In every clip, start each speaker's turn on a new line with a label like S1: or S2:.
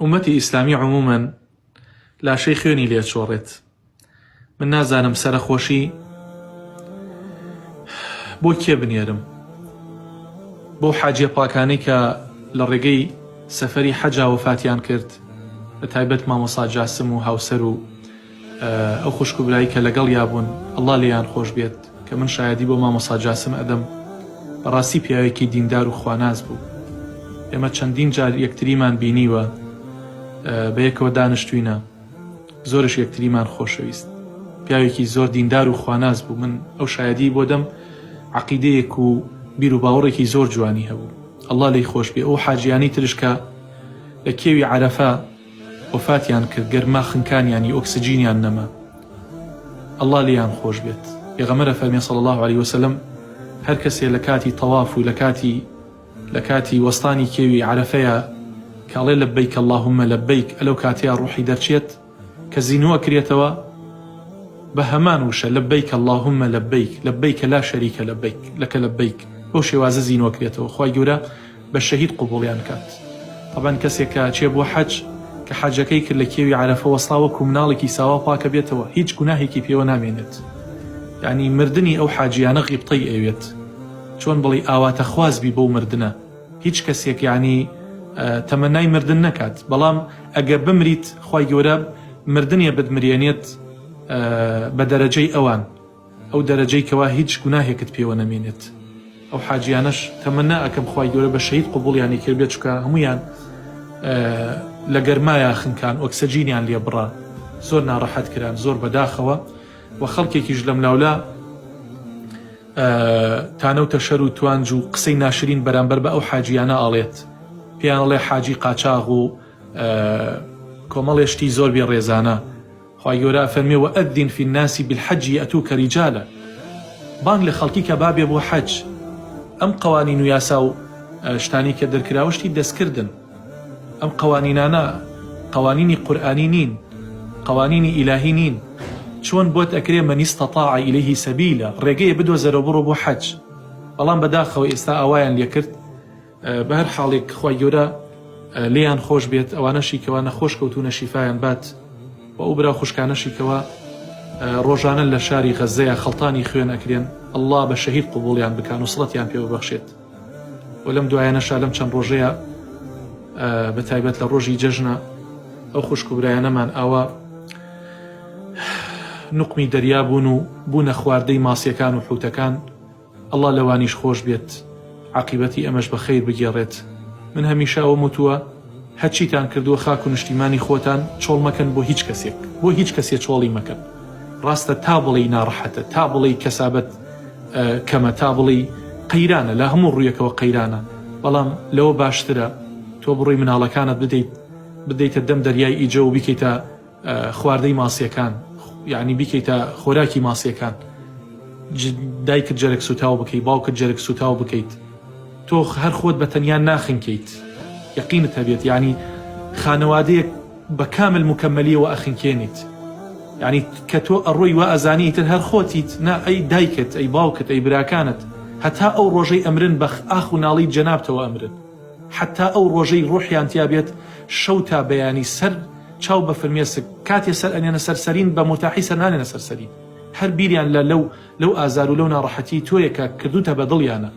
S1: ئومەتی ئیسلامی عمومەن لاشەی خوێنی لێ چۆڕێت من نازانم سەرەخۆشی بۆ کێ بنێرم بۆ حاجیە پاکانەی کە لە ڕێگەی سەفەری حەجا وەفاتیان کرد بە تایبەت مامۆسا جاسم و هاوسەر و ئەو خوشک و برای کە لەگەڵ یابوون ئەڵا لێیان خۆش بێت کە من شایەدی بۆ مامۆسا جاسم ئەدەم بەڕاستی پیاوێکی دیندار و خواناس بوو ئێمە چەندین جار یەکتریمان بینیوە بەیەکەوە دانیشتوینە زۆرش یەکتریمان خۆشەویست پیاوێکی زۆر دیندار و خواناس بوو من ئەو شایەدی بۆ دەم عەقیدەیەک و بیر و باوەڕێکی زۆر جوانی هەبوو ئەڵڵا لێی خۆش بێ ئەو حاجیانی ترش کە لە کێوی عەرەفە وەفاتیان کرد گەرما خنکانیانی ئۆکسجینیان نەما اللە لێیان خۆش بێت پێغەمبەر ئەفەرمێ صلی اللە علیە وسلم هەر کەسێ لە کاتی تەواف و لە کاتی لە کاتی وەستانی کێوی عەرەفەیە کە ئەڵێ لبیک اللهم لبیک ئەلەو کاتەیە ڕوحی دەرچێت کە زینوو ئەکرێتەوە بە هەمان وشە لبیک اللهم لبیک لبیک لا شریک لبیک لک لبیک بەو شێوازە زینوو ئەکرێتەوە خوای گەورە بە شەهید قبوڵیان کات تەبعەن کەسێک کە ئەچێ بۆ حەج کە حەجەکەی کرد لە کێوی عەرەفە وەستا وەکو مناڵێکی ساوا پاکە بێتەوە هیچ گوناهێکی پێوە نامێنێت یانی مردنی ئەو حاجیانە غیبتەی ئەوێت چۆن بڵێی ئاواتەخواز بی بەو مردنە هیچ کەسێک یانی تەمەنای مردن نەکات بەڵام ئەگە بمریت خوای گەورە مردنێ بتمرێنێت بە دەرەجەی ئەوان ئەو دەرەجەی کەوا هیچ گوناهێکت پێوە نەمێنێت ئەو حاجیانەش تەمەنا ئەکەم خوای گەورە بە شەهید قبوڵیانی کردبێت چونکە هەموویان لە گەرمایا خنکان ئۆکسجینیان لێ بڕا زۆر ناڕەحەت کران زۆر بەداخەوە و خەڵکێکیش لەم لاولا تانە و تەشەر و توانج و قسەی ناشرین بەرامبەر بە ئەو حاجیانە ئاڵێت پێیان ئەڵێ حاجی قاچاغ و کۆمەڵێ شتی زۆر بێ ڕێزانە خوای گەورە ئەفەرموێ، وأذن فی الناس بالحج یأتوک رجالا، بانگ لە خەڵکی کە با بێ بۆ حەج، ئەم قەوانین و یاسا و شتانەی کە دەرکراوە شتی دەستکردن، ئەم قەوانینانە قەوانینی قورئانی نین، قەوانینی ئیلاهی نین، چۆن بۆت ئەکرێ من استطاع الیه سبیلا، ڕێگەیە بدۆزەرەوە بڕۆ بۆ حەج، بەڵام بەداخەوە ئێستا ئاوایان لێکرد. بەهەر حاڵێک خوای گەورە لێیان خۆش بێت ئەوانەشی کەوا نەخۆش کەوتونە شیفایان بات و ئەو برا خوشکانەشی کەوا ڕۆژانە لە شاری غەزەیە خەڵتانی خوێن ئەکرێن اللە بە شەهید قبوڵیان بکا نوسڕەتیان پێ ببەخشێت و لەم دوایانەشا لەم چەند ڕۆژەیە بە تایبەت لە ڕۆژی جەژنە ئەو خوشک و برایانەمان ئاوا نوقمی دەریا بوون و بوونە خواردەی ماسیەکان و حوتەکان اللە لەوانیش خۆش بێت عاقیبەتی ئەمەش بە خەیر بگێڕێت من هەمیشە ئەوەم وتووە هەرچیتان کردووە خاک و نشتیمانی خۆتان چۆڵ مەکەن بۆ هیچ کەسێک بۆ هیچ کەسێ چۆڵی مەکەن ڕاستە تا بڵێی ناڕەحەتە تا بڵێی کەسابەت کەمە تا بڵێی قەیرانە لە هەموو ڕوویەکەوە قەیرانە بەڵام لەوە باشترە تۆ بڕۆی مناڵەکانت بدەیت بدەیتە دەم دەریای ئیجە و بیکەیتە خواردەی ماسیەکان یعنی بیکەیتە خۆراکی ماسیەکان دایکت جەرگ سوتاو بکەیت باوکت جەرگ سوتاو بکەیت تۆ هەر خۆت بە تەنیا ناخنکەیت یەقینت هەبێت یعنی خانەوادەیەک بە کامل مکەمەلیەوە ئەخنکێنیت یعنی کە تۆ ئەڕۆی وا ئەزانی تر هەر خۆتیت نا ئەی دایکت ئەی باوکت ئەی براکانت هەتا ئەو ڕۆژەی ئەمرن بە ئاخ و ناڵی جەنابتەوە ئەمرن حەتا ئەو ڕۆژەی ڕۆحیان تیا بێت شەو تا بەیانی سەر چاو بە فرمێسک کاتێ سەر ئەنێنە سەر سەرین بە مورتاحی سەر نانێنە سەر سەرین هەر بیریان لە لەو لەو ئازار و لەو ناڕەحەتیەی تۆیە کە کردوتە بە دڵیانە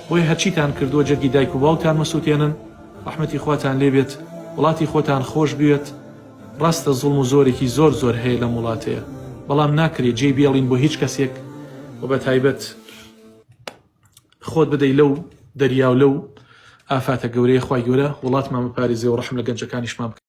S1: بۆیە هەرچیتان کردووە جەرگی دایک و باوکتان مەسوتێنن ڕەحمەتی خواتان لێ بێت وڵاتی خۆتان خۆش بوێت ڕاستە زوڵم و زۆرێکی زۆر زۆر هەیە لەم وڵاتەیە بەڵام ناکرێ جێی بێڵین بۆ هیچ کەسێک و بە تایبەت خۆت بدەی لەو دەریا و لەو ئافاتە گەورەیە خوای گەورە وڵاتمان بپارێزێ و ڕەحم لە گەنجەکانیشمان بکات.